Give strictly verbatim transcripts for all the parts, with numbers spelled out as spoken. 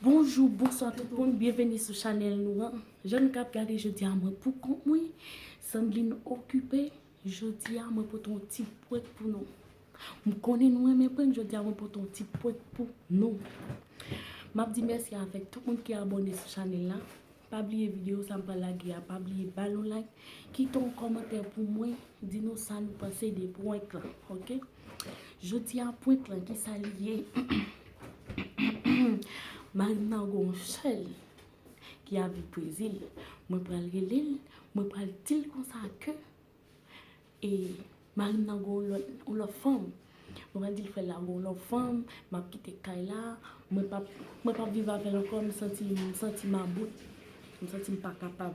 Bonjou, bonswa tout moun, byenveni sou chanèl nou an. Jan nou k ap gade jodi a, mwen pou kont mwen, Sandline okipe. Jodi a, mwen pote yon ti prank pou nou. M konnen nou renmen prank, jodi a, mwen pote yon ti prank pou nou. M ap di mèsi avèk tout moun ki abòne sou chanèl la. Pa bliye videyo sa m pral lage a, pa bliye ba l yon like, kite yon kòmantè pou mwen, di nou sa nou panse de prank lan, oke? Jodi a prank lan, ki sa li ye? Mari m nan gon sèl ki ap viv Brezil. Mwen pral rele l, mwen pral di l konsa ke e mari m nan gon lòt, yon lòt fanm. Mwen pral di l frè l la gon lòt fanm, m ap kite kay la, mwen p ap, mwen p ap viv avè l ankò, m santi, m santi m about, m santi m pa kapab.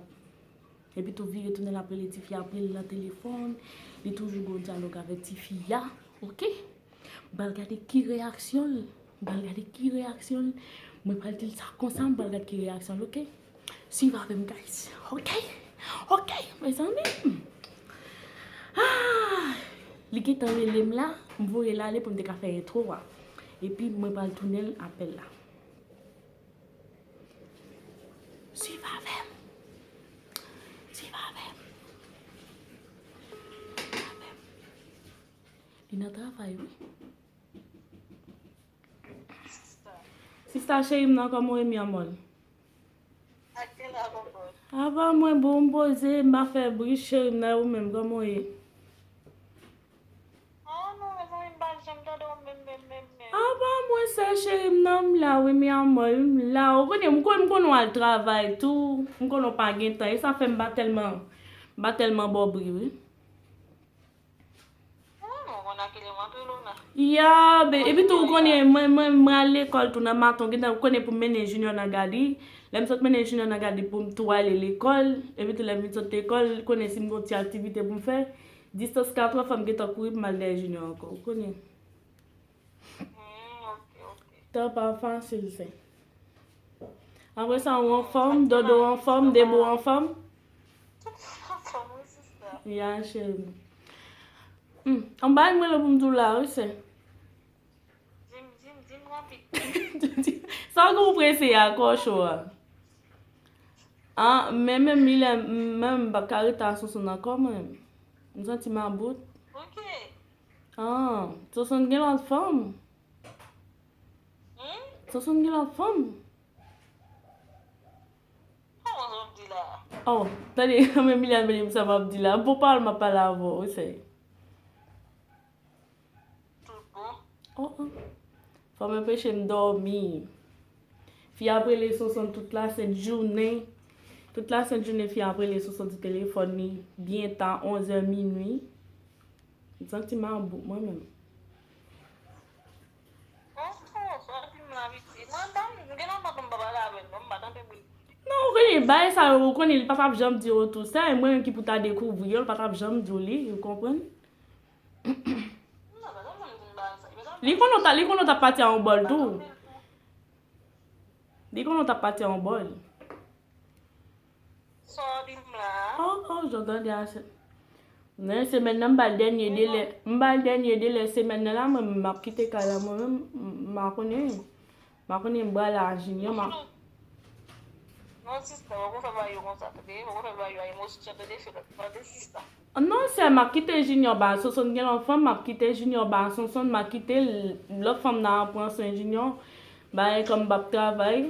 Epi tou vire tounen l ap rele tifi a, ap rele l nan telefòn, li toujou gon dyalòg avèk tifi a, oke? M pral gade ki reyaksyon l, m pral gade ki reyaksyon l, mwen pral di l sa konsa, m pral gade ki reyaksyon l, oke? Swiv avè m, guys. Oke? Oke, mezanmi. Ah! Li gentan rele m la, m voye l ale pou m te ka fè entwo a. Epi mwen pral tounen l apèl la. Swiv avè m. Swiv avè m. Li nan travay, wi. Sista cheri m nan, kòman w ye, mi amor? Ak kèl avoka? Ava mwen bon, m poze, m pa fè bri, cheri m nan, ou menm, kòman w ye? Oh non, mezanmi, m pa janm tande w menm, menm, menm, menm. Ava mwen, sè cheri m nan, m la, wi, mi amor, m la. Ou konnen, m konn, m konn w al travay tou, m konn w pa gen tan, e sa fè m pa tèlman, m pa tèlman ba w bri, wi. Ya, be, epi tou, ou konnen, mwen, mwen, mwen al lekòl tou nan maten, ou gentan konnen pou m mennen Junior nan gadi. Lè m sot mennen Junior nan gadi pou m tou ale lekòl, epi tou lè m vin sot lekòl, konnen si m gon ti aktivite pou m fè, distans katran fò m gentan kouri pou m al dèyè Junior ankò, ou konnen. Tan pa fasil, sè. Apre sa, ou anfòm, dodo anfòm, debo anfòm. Tout anfòm, wi, sista. Ya, cheri. Hmm, anba yon mwen pou m di w la, wi, sè. Di m, di m, di m rapid. Sa w gen w prese a, kò cho a. Ah, men menm li lè, menm m pa ka rete a Sonson ankò, mwen. M santi m about. Ok. Ah, Sonson gen lòt fanm. Hmm? Sonson gen lòt fanm. Kòman sa w ap di la? Oh, tande, men Milan vle m sa m ap di la. Bon, pawòl m ap pale avè w, wi, sè. Tout bon? Oh, oh. Fò m anpeche m dòmi. Fi ap rele Sonson tout lasent jounen. Tout lasent jounen, fi ap rele Sonson sou telefòn li. Byen ta, onzè, minui. M santi m about mwen menm. Non, ou konnen, bagay sa yo, ou konnen, li pa t ap janm di yo tou sa, e mwen menm ki pou ta dekouvri yo, li pa t ap janm di w li, ou konprann? Li konnen w ta, li konnen w t ap pati a yon bòl tou. Li konnen w t ap pati a yon bòl. Sa w di m la? Oh, oh, jan w tande a, sè. Nan semèn nan, m ba l dènye delè, m ba l dènye delè semèn nan la, mwen, m ap kite kay la, mwen menm, m, m pa konnen. M pa konnen, m pral a Junior, m a. Non, sista, w ap fè bagay yo konsa, tande? W ap fè bagay yo a emosyon, tande? Tande, sista. Non, sè, m ap kite Junior ba Sonson, gen lòt fanm, m ap kite Junior ba Sonson, m ap kite l, lòt fanm nan ap pran swen Junior. Bagay kòm m p ap travay,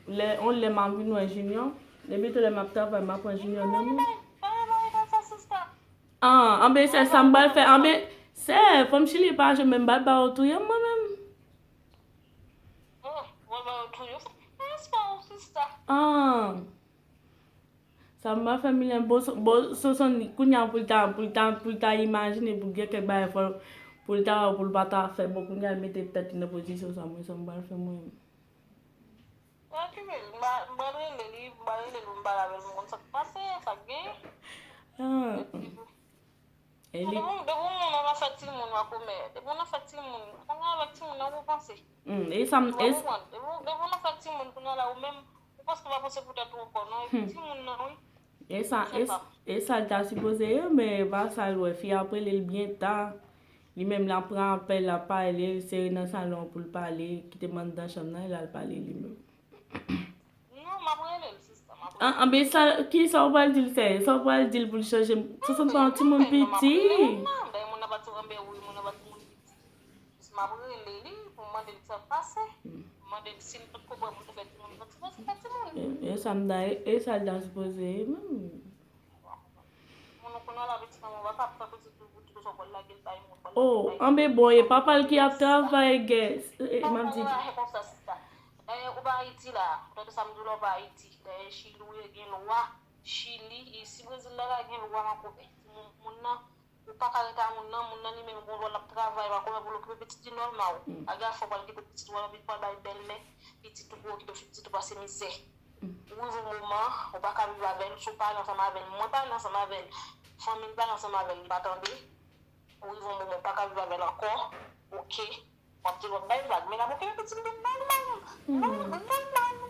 lè, yon lè m ap vin wè Junior. Depi tou lè m ap travay, m ap pran Junior nan men. Ah, anben sè, sa m pral fè, anben, sè, fanm Chili pa jwe menm bal ba yo touye m, mwen menm. Oh, mwen ba yo touye. Ah. Sa m pa fè Milan, bon, bon, Sonson, kounye a pou l ta, pou l ta, pou l ta imajine, pou l gen kèk bagay fò, pou l ta, pou l pa ta fè, bon, kounye a l mete tèt li nan pozisyon sa, mwen, sa m pral fè mwen. Okipe l, m pa, m pral rele li, m pral rele l pou m pale avè l, m konn sa k pase, sa k genyen. Ah. Epi, E li... Depi, depi yon moun ap fè timoun, w a komè. Depi yon ap fè timoun, kounye a avèk timoun nan, ou panse. Hmm, e sa m, w a e s- konprann. Depi, depi yon ap fè timoun, kounye a la, ou menm, ou panse, ou pa panse pou tèt ou ankò, non. Epi hmm, timoun nan, wi. E sa, e s- e sa l ta sipoze ye, men pa sa l wè. Fi a ap rele l byen ta. Li menm, l ap pran apèl, l ap pale, l sere nan salon pou l pale, kite m anndan chanm nan, e l al pale li menm. Non, m ap rele l, sista, m ap rele l. Anben, sa, ki sa w pral di l, sè? Sa w pral di l pou l chanje? Sosonn pa yon timoun piti. Anben, anben, anben, moun nan pa ti, anben, wi, moun nan pa timoun piti. Jis m ap rele li pou m mande l sa k pase. M mande l si l pa t konprann pou l te fè timoun, pou l te fè timoun. E, e sa m ta, e, e sa l ta sipoze ye menm. Moun ou konnen la pitit nan men w, pa ka fè pitit ou, ou toujou pral lage l bay moun, pral lage l bay moun. Oh, anben bon, e papa l ki ap travay, guys. E, e, m ap di. Papa l konsa, sista. Dayè, ou pa Ayiti la. Ou tande sa m di w la, ou pa Ayiti. Dayè, Chili ou ye, gen lwa. Chili, isi Brezil la, la gen lwa nan kote moun, moun nan. Ou pa ka rete a moun nan, moun nan li menm gon lwa l ap travay, pa konnen pou l okipe pitit li nòmal. Mm. Aga fò pral kite pitit ou anpi pral bay bèlmè, pitit ou pou okipe pitit ou pase mizè. Mm. Ou rive yon moman, ou pa ka viv avè l, si w pa ale ansanm avè l, mwen pa ale ansanm avè l, fanmi m pa ale ansanm avè l, li pa tande. Ou rive yon moman, ou pa ka viv avè l ankò, oke. W ap di l w ap bay vag, men l ap okipe pitit li nòmal. Nòmal, nòmal.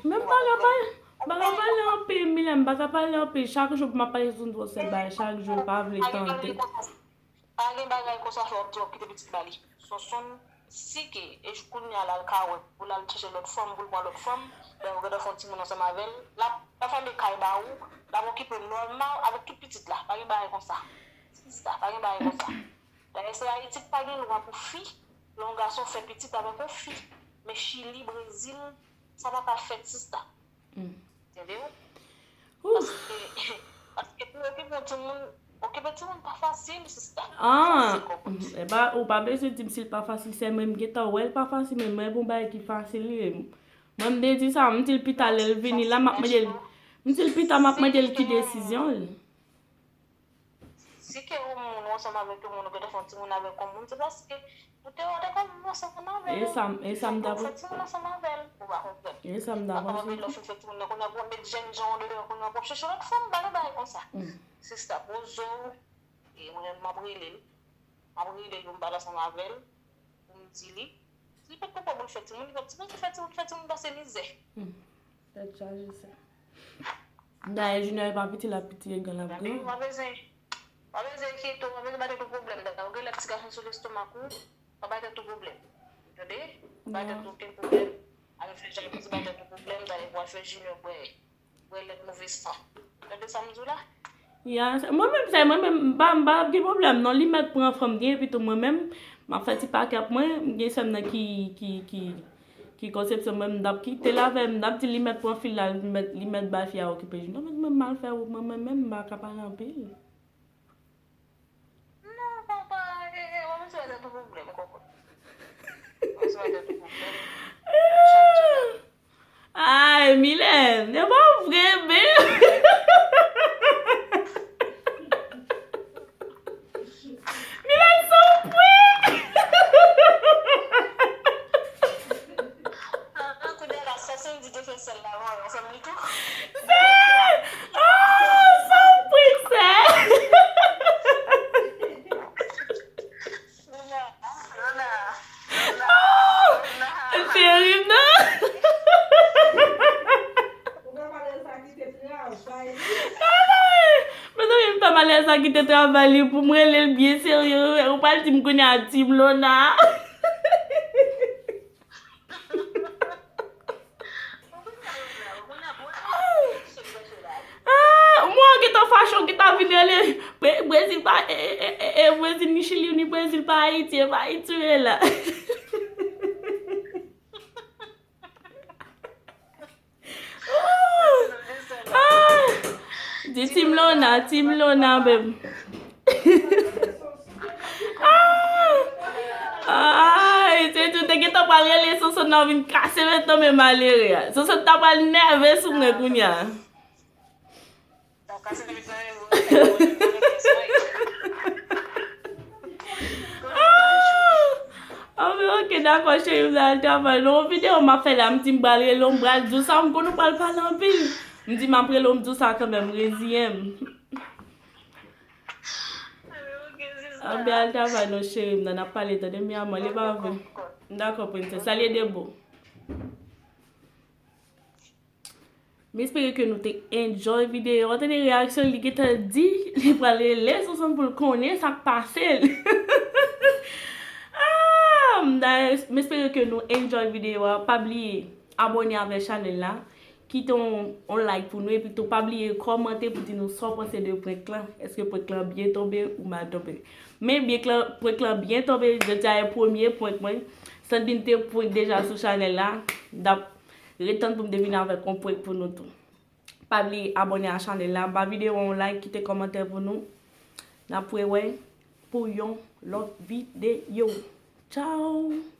Men m pa ka pale, m pa ka pale anpil, Milè, m pa ka pale anpil. Chak jou pou m ap pale sou yon sèl bagay, chak jou, l pa vle tande. Pa gen bagay konsa fè w ap di w ap kite pitit ba li. Sonsonn, si ke, e kounye a la, l ka wè, pou l al chèche lòt fanm, pou l pran lòt fanm, lè yo gentan fè yon timoun ansanm avè l, l ap, l ap fèmen kay ba ou, l ap okipe nòmal avèk tout pitit la. Pa gen bagay konsa. Sista, pa gen bagay konsa. Dayè, se Ayiti k pa gen lwa pou fi, lè yon gason fè pitit avèk yon fi. Men Chili, Brezil, sa pa ka fèt, sista. Mm. Tande w? Ouf. Paske, paske pou okipe yon timoun, okipe timoun pa fasil, sista. Ah, fasil, konprann. E pa, ou pa bezwen di m si l pa fasil, sè mwen, m gentan wè l pa fasil, men mwen, bon bagay ki fasil li ye. Mwen, m te di sa, m di l pita lè l vini la, m ap mande l, m di l pita, m ap mande l ki desizyon l. Si ke yon moun ou ansanm avèk yon moun, ou gentan fè yon timoun avèk yon moun, se paske ou te, ou te konn viv ansanm avè l. E sa m, e sa m ta, ou fè timoun ansanm avè l, ou pa konprann. E sa m ta panse. Lè w fin fè timoun nan, kounye a pou w met jènjan w deyò, kounye a pou w ap chèche lòt fanm, pa gen bagay konsa. Mm. Sista, poze w, e mwen menm m ap rele l. M ap rele l pou m pale ansanm avè l, pou m di li. Si li pa t konprann pou l fè timoun, li p ap sipoze fè timoun, fè timoun pase mizè. Hmm. Tèt chaje sa. Dayè, Junior e pa piti l ap piti, e gran l ap gran. W ap bezwen, w ap bezwen enkyete w, w ap bezwen bay tèt ou pwoblèm. Dayè, ou gen lè ti gason sou lestomak ou, pa bay tèt ou pwoblèm. Tande? Pa bay tèt ou okenn pwoblèm. Al fè jalouzi, bay tèt ou pwoblèm, dayè, pou al fè Junior bwè. Bwè lèt move san. Tande sa m di w la? Ya, se, mwen menm, se mwen menm, m pa, m pa gen pwoblèm non, li mèt pran fanm li, epi tou mwen menm, m ap fè ti pakèt mwen, m gen sè m nan ki, ki, ki, ki Konsepsyon, mwen menm, m t ap kite l avè l, m t ap di li mèt pran fi l la, li mèt, li mèt bay fi a okipe Junior, men mwen m mal fè, mwen, mwen menm, m pa ka pale anpil. Non, papa, e, e, w ap bezwen tèt ou pwoblèm, kòkòt. W ap bezwen tèt ou pwoblèm. Ay, Milèn, e pa vre, men. Milèn, se yon prank. Ah, kounye a la, sa se di te fè sèl la, mwen, ansanm li tou. Sè! Oh, sa w prank, sè! Lona, Lona, Lona, oh! Lona. Cheri m nan. Ou pa pale sa kite travay. Mezanmi, m fè malè sa kite travay li pou m rele l byen serye. Ou pral di m kounye a Team Lona. Ah, mwen gentan fache, w gentan vin rele. Bre-, Brezil pa, e, e, e, e, Brezil ni Chili, ni Brezil pa Ayiti, e pa Ayiti w ye la. Ah! Di Team Lona, Team Lona, babe. Ah! Ay, se tou te gentan pral rele Sonsonn nan vin kase mèt nan men malere a. Sonsonn ta pral nève sou mwen kounye a. Ah! Anben, ok, dakò, cheri, m al travay. Nan yon videyo m ap fè la, m di m pral rele w, m pral di w sa, m konn ou pral pale anpil. M di m ap rele w, m di w sa kanmenm, reziyen m. Anben, al travay non, cheri m nan, n ap pale, tande, mi amor, li pa vre. Dakò, princess, salye de bo. M espere ke nou te enjoy videyo a. Tande reyaksyon li gentan di li pral rele Sonsonn pou l konnen sa k pase l. Ah, m espere ke nou enjoy videyo a. Pa bliye, abòne avèk chanèl la. Kite yon, yon like pou nou, epi tou pa bliye kòmante pou di nou sa w panse de prank lan. Èske prank lan byen tonbe ou mal tonbe? Men byen lan, prank lan byen tonbe, jodi a e premye prank mwen. Sandrine te prank deja sou chanèl la. N ap ret tann pou m te vini avèk yon prank pou nou tou. Pa bliye abòne a chanèl la, ba videyo a yon like, kite kòmantè pou nou. N ap rewè pou yon lòt videyo. Tchao!